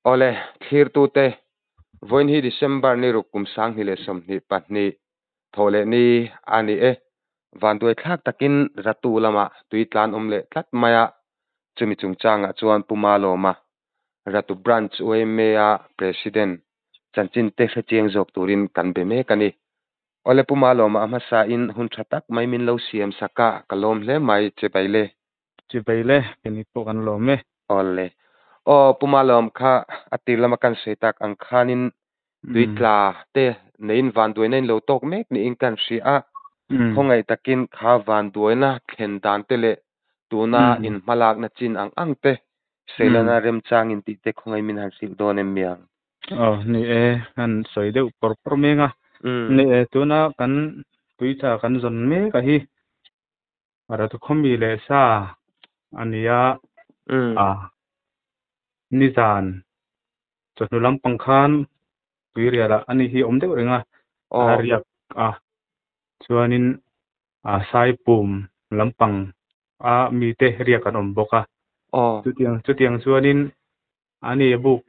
Awle, thlirtute, vawiin hi December ni ruk kum 2022 thawh leh ni a ni e. Vanduai thlak takin Ratu lamah tui tlan awm leh tlat mai a, chumi chungchangah chuan Pu Malawma, Ratu Branch YMA-a President, chanchin te hrechiang zawk turin kan be mek a ni. Awle Pu Malawma a hmasain hun tha tak mai min lo siam sak a, ka lawm hle mai che Baile. Chibai le, keini pawh kan lawm e. Awle. Aw Pu Malawm kha a tir lama kan sawi tak ang khanin tui tla te neiin vanduaina in lo tawk mek niin kan hria a, khawngaih takin kha vanduaina thlen dan te leh tuna in hmalakna chin ang ang te sailana remchangin tih te khawngaih min han hrilh dawn em miang? Aw ni e, kan sawi deuh pawr pawr mek a. Ni e, tuna kan tui tla kan zawn mek a hi Ratukhawmi leh sa a ni a, a nizan chawhnu lampang khan tuirialah a ni hi awm deuh reng a, a riak a, chuanin a saipum lampang a mite riak an awm bawk a. Chutiang chutiang chuanin a ni buk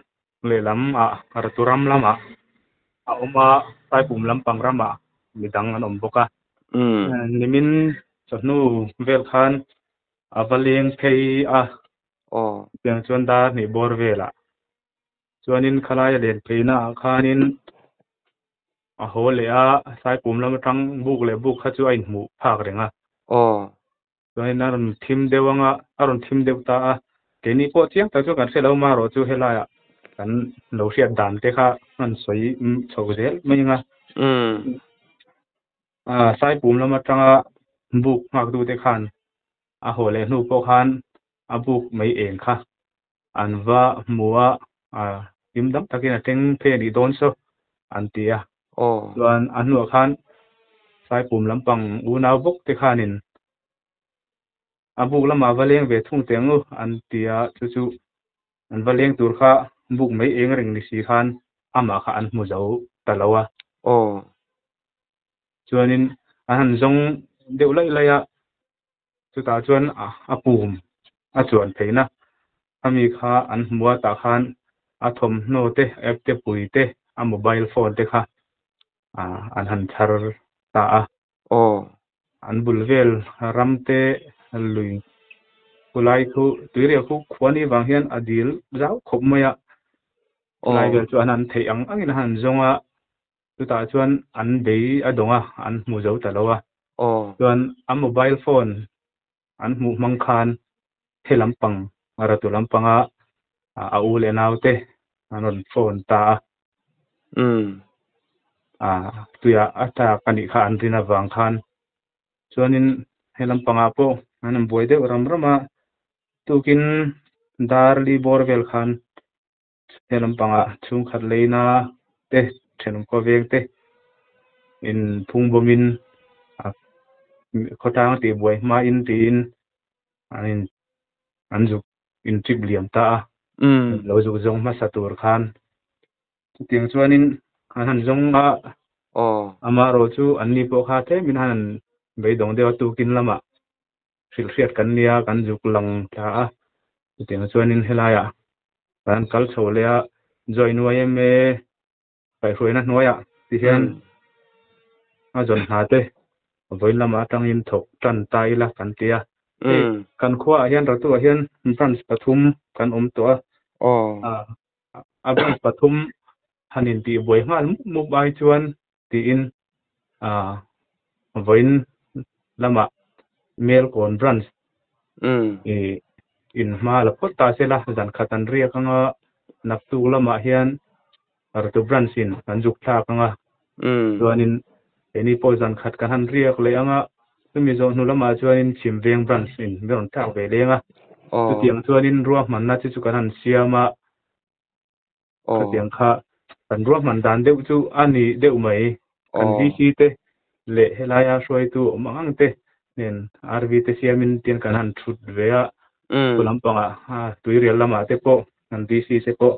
lehlam ah Ratu ram lamah a awm a, saipum lampang ramah midang an awm bawk a. Nimin chawhnu vel khan a va leng phei a, chutiang chuan dar hnih bawr velah chuanin khalaia len pheina ah khanin a haw leh a, saipum lam atang buk leh buk kha chu a inhmuh phak reng a. Chuanin a rawn thim deuh anga a rawn thim deuh ta a, keini pawh chiang tak chu kan hre lo marawh chu helaiah kan lo hriat dan te kha an sawi chho zel mai anga. Saipum lam atanga buk nghaktu te khan a haw leh hnu pawh khan a buk mai eng kha an va hmu a, hlim dam takin a thleng phei a nih dawn saw an ti a. Chuan a hnuah khan Saipum lampang unau bawk te khanin a buk lamah va leng ve thung teh ang u an ti a, chu chu an va leng tur kha buk mai eng reng ni si khan amah kha an hmu zo ta lo a. Chuanin an han zawng deuh laih laih a, chutah chuan a pum a chuan pheina ami kha an hmu a, tah khan a thawmhnaw te, app te pui te, a mobile phone te kha an han chhar ta a. An bul vel ram te lui khulai khu tuirial khu khuani vang hian a dil zau khawp mai a, khulai vel chu an han theih ang angin an han zawng a, chutah chuan an bei a dawng a, an hmu zo ta lo a. Chuan a mobile phone an hmuh hmang khan he lampang Ratu lampanga a u leh nau te an rawn phone ta a. Tuiah a tlak a nih kha an rin avang khan chuanin he lampangah pawh an rawn buai deuh ram ram a, tukin dar li bawr vel khan He lampangah chhungkhat leina te, thenawm khawveng te in phung bawmin khawtlang tih buai hmain tiin an in an zuk in trip liam ta a, lo zuk zawng hmasa tur khan chutiang chuanin an han zawng a, amaherawh chu an ni pawh kha tlemin han beidawng deuh a tukin lamah hrilhhriat kan nia kan zuk lang thla a, chutiang chuanin helaiah kan kal chho leh a, join yma kaihhruaina hnuaiah ti hian a zawn hna te vawiin lamah atangin thawk tan ta ila kan ti a, hei kan khuaah hian Ratuah hian branch pathum kan awm tawh a, a branch pathum han intihbuai nghal mup mup ai chuan tiin vawiin lamah Melkawn branch in hma la phawt ta se la, zan khat an riak anga naktuk lamah hian Ratu branch in an zuk thlak anga chuanin keini pawh zan khat kan han riak leh anga chumi zawh hnu lamah chuanin Chhimveng branch in min rawn thlak ve leng a, chutiang chuanin ruahmanna chu chu kan han siam a. Khatiang kha kan ruahman dan deuh chu a ni deuh mai. Kan VC te leh helaia hruaitu awm ang ang te nen RV te siamin tian kan han thut ve a. Khu lampangah tuirial lamah te pawh kan VC te pawh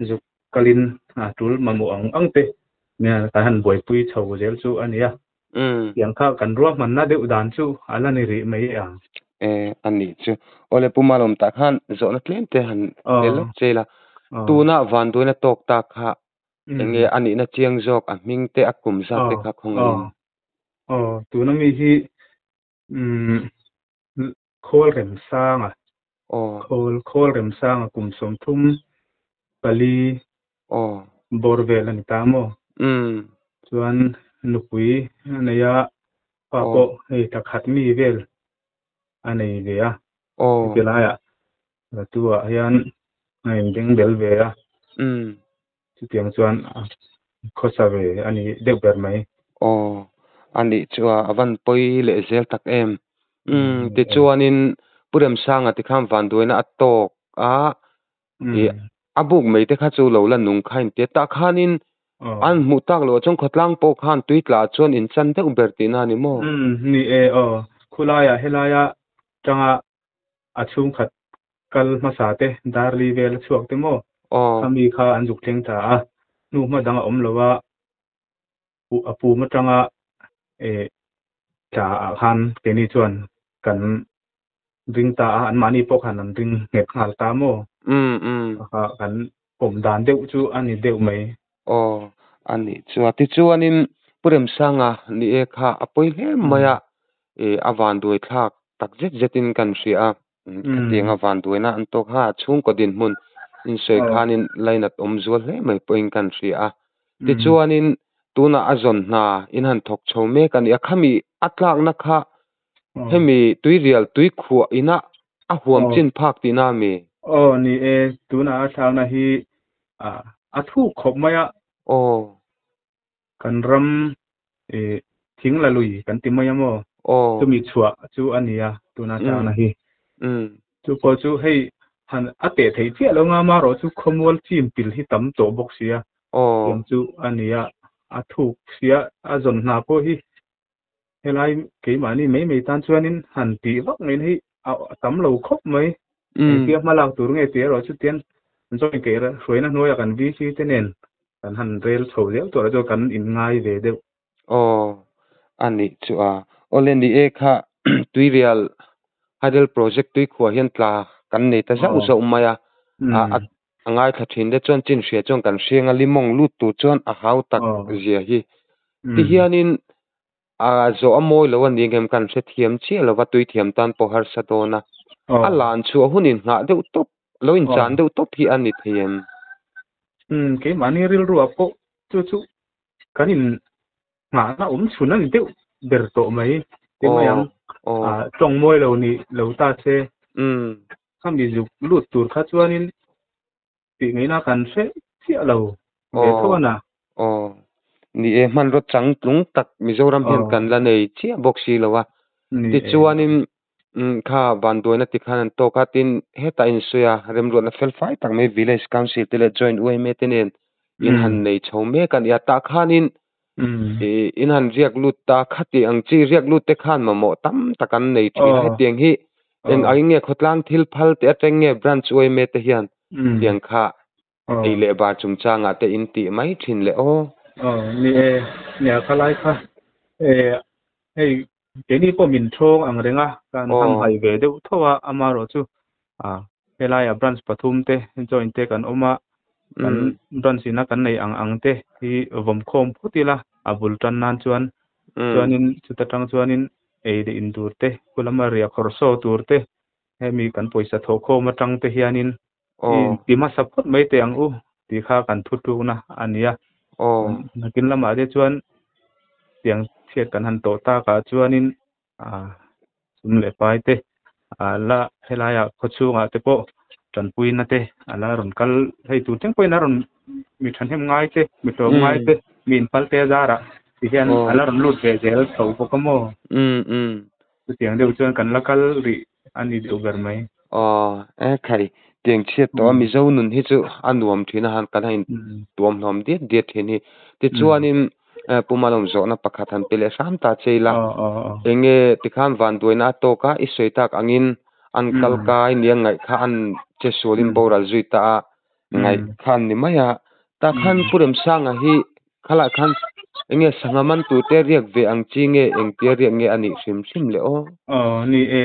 zuk kalin tul mamawh ang ang te kan han buaipui chho zel chu a ni a. Tiang kha kan ruahmanna deuh dan chu a la ni rih mai ang. E, a nih chu. Awle Pu Malawm tah khan zawhna tlem te han tel lawk che ila. Tuna vanduaina tawk ta kha enge a nihna chiang zawk a hming te a kum zat te kha khawngaihin. Aw tuna mi hi khawl remsanga khawl khawl remsanga kum 34 bawr vel a ni ta maw? Chuan nupui a nei a, pa pawh hei thla khat mi vel a nei ve a. Heti laiah Ratu-ah hian a inbeng bel ve a. Chutiang chuan a khawsa ve a ni deuh ber mai. Aw, a nih chu a van pawi leh zel tak em. Umm, tichuanin Pu Remsanga tikhan vanduaina a tawk a, ih a buk mai te kha chu lo la nung kha in tia. Tah khanin an hmuh tak loh chuan khawtlang pawh khan tui tla chuan in chan deuh ber tihna a ni maw? Umm, ni e, aw. Khulaiah helaia tanga a chhungkhat kal hmasa te Darli vel a chhuak te maw? Khami kha an zuk thleng ta a, hnu hma dang a awm lo a, a pum atanga tla ah khan keini chuan kan ring ta a, anmahni pawh khan an ring nghet nghal ta maw? Kha kan pawm dan deuh chu a ni deuh mai. Aw, a nih chu a. Tichuanin Pu Remsanga ni e kha a pawi hle mai a, a vanduai thlak tak zet zetin kan hria a. Khatianga vanduaina an tawk kha chhungkaw dinhmun insawi khanin lainat awm zual hle mai pawhin kan hria a. Tichuanin tunah a zawn hna in han thawk chho mek a ni a, khami a tlakna kha hemi tuirial tui khuah ina a huam chin phak tihna a mi? Aw ni e, tunah a thlakna hi a thuk khawp mai a. Aw. Kan ram thing la lui kan ti mai a maw? Chumi chhuah chu a ni a tuna tlakna hi. Chu pawh chu hei han a teh theih chiah lo nga marawh chu khawmual chim pil hi tam tawh bawk sia. Tiang chu a ni a, a thuk sia a zawn hna pawh hi helai keimahni mai mai tan chuanin han tih vak ngaihna hi a tam lo khawp mai. Engtia hma lak tur nge tih erawh chu tian joint keih hruaina hnuaiah kan VC te nen kan han rel chho zel tur ah chuan kan inngai ve deuh. Aw, a nih chu a. Awle ni e kha Tuirial Hydel Project tuikhuah hian tla kan nei ta zauh zauh mai a. A ngaithla thin te chuan chin hria chuan kan hriang a limawng lut tur chuan a hau tak zia hi. Tihianin a zawh a mawi lo a ni ngem kan hrethiam chiah lova tuithiam tan pawh harsa dawn a. A lan chhuah hun inngah deuh tawp, lo inchan deuh tawp hi a ni thei em? Umm, keimahni rilruah pawh chu chu kan in nghahna awm chhun a ni deuh ber tawh mai. Ti mai ang, tawng mawi lo ni lo ta se. Khami zuk lut tur kha chuanin tih ngaihna kan hre chiah lo ve tho a na. Aw, ni e, hmanraw changtlung tak Mizoram hian kan la nei chiah bawk si lo a. Tichuanin kha vanduaina ti khan an tawk a, tin hetah insawi a, remruatna fel fai tak mai Village Council te leh Joint YMA te nen in han nei chho mek a ni a. Tah khanin in han riak lut ta, khati ang chi riak lut te khan mamawh tam tak an nei thin a. Hetiang hi eng angin nge khawtlang thil phal te atang nge Branch YMA te hian tiang kha ei leh bar chungchangah te in tih mai thin le aw. Aw ni e, nia khalai kha hei keini pawh min thawng ang reng a, kan hamhaih ve deuh tho a, amaherawh chu helaiah branch pathum te joint te kan awm a, kan branch ina kan nei ang ang te hi vawm khawm phawt ila a bul tan nan chuan chuanin chuta tang chuanin ei leh in tur te khulama riah khawrh saw tur te hemi kan pawisa thawh khawm atang te hianin ti hmasa phawt mai teh ang u tih kha kan thutlukna a ni a. Nakin lamah te chuan tiang chhiat kan han tawh takah chuanin sum leh pai te la helaiah khawchhungah te pawh tanpuina te a la rawn kal hei tur thleng pawhin a rawn mi thahnem ngai te mi tlawm ngai te mi inphal te a zarah ti hian a la rawn lut ve zel tho bawk a maw? Chutiang deuh chuan kan la kal rih a ni deuh ber mai. Aw, e khai, tiang chhiat tawh a Mizo nun hi chu a nuam thin a han kan han tuam hlawm diat diat thin hi. Tichuanin Pu Malawm zawhna pakhat han pe leh hram ta che ila, enge tikhan vanduaina a tawk a, i sawi tak angin an kal kai nia ngaih kha an che sualin boral zui ta a ngaih kha an ni mai a. Takhan Pu Remsanga hi Khalah khan enge sangha man turte riak ve ang chi nge engtia riak nge a nih hrim hrim le aw? Aw ni e,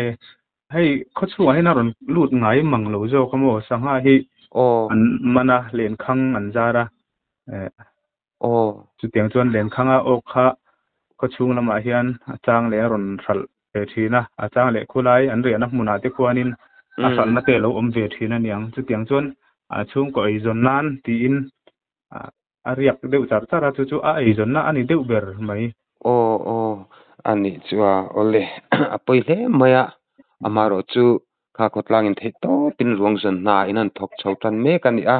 hei khawchhungah hian a rawn lut ngai mang lo zawk a maw? Sangha hi Aw. An man a, lenkhang an zar a. Eh, Aw. Chutiang chuan lenkhanga awk kha khawchhung lamah hian a chang leh a rawn hralh ve thin a, a chang leh khulai an riahna hmunah te khuanin a hralhna te a lo awm ve thin a niang. Chutiang chuan a chhungkaw eizawn nan tiin a riak deuh char char a, chu chu a eizawnna a ni deuh ber mai. Aw aw, a nih chu a awle a pawi hle mai a, amaherawh chu kha khawtlangin theih tawpin ruang zawn hna in an thawk chho tan mek a ni a,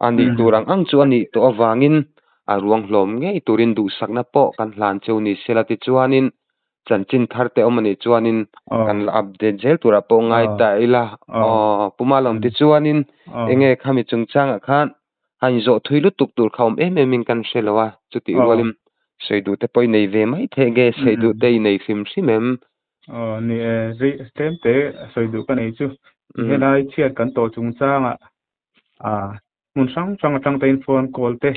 a nih tur ang ang chu a nih tawh avangin a ruang hlawm ngei turin duhsakna pawh kan hlan cheu ni sela tichuanin chanchin thar te awm a nih chuanin kan la update zel turah pawh ngai ta ila. Aw Pu Malawm tichuanin enge khami chungchangah khan a inzawh thui lutuk tur kha awm em em in kan hre lo a, chutih rualin sawi duh te pawh i nei ve mai theih nge sawi duh te i nei hrim hrim em? Aw ni e, zui tlem te sawi duh ka nei chu. Helai chhiat kan tawh chungchangah hmun hrang hrang atang te in phone call te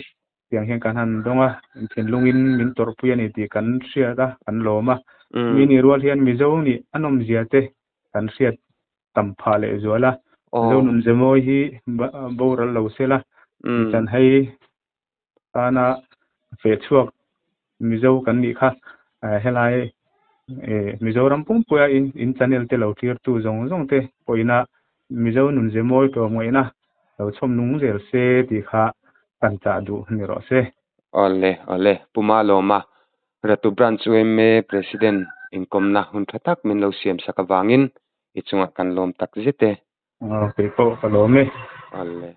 tiang hian kan han dawng a, thinlungin min tawrhpui a ni tih kan hriat a, kan lawm a. Mi nih rual hian Mizo nih a nawmzia te kan hriat tam phah leh zual a. Mizo nun ze mawi hi boral lo se la, chan hei tana feh chhuak Mizo kan nih kha helai Mizoram pumpuia in channel te lo tirtu zawng zawng te pawhin a Mizo nun ze mawi tlawmngaihna lo chhawm nung zel se tih kha kan chah duh ni rawh se. Awle, awle, Pu Malawma, Ratu Branch UMA President inkawmna hun tha tak min lo siam sak avangin i chungah kan lawm tak zet e. Aw, kei pawh ka lawm e. Awle.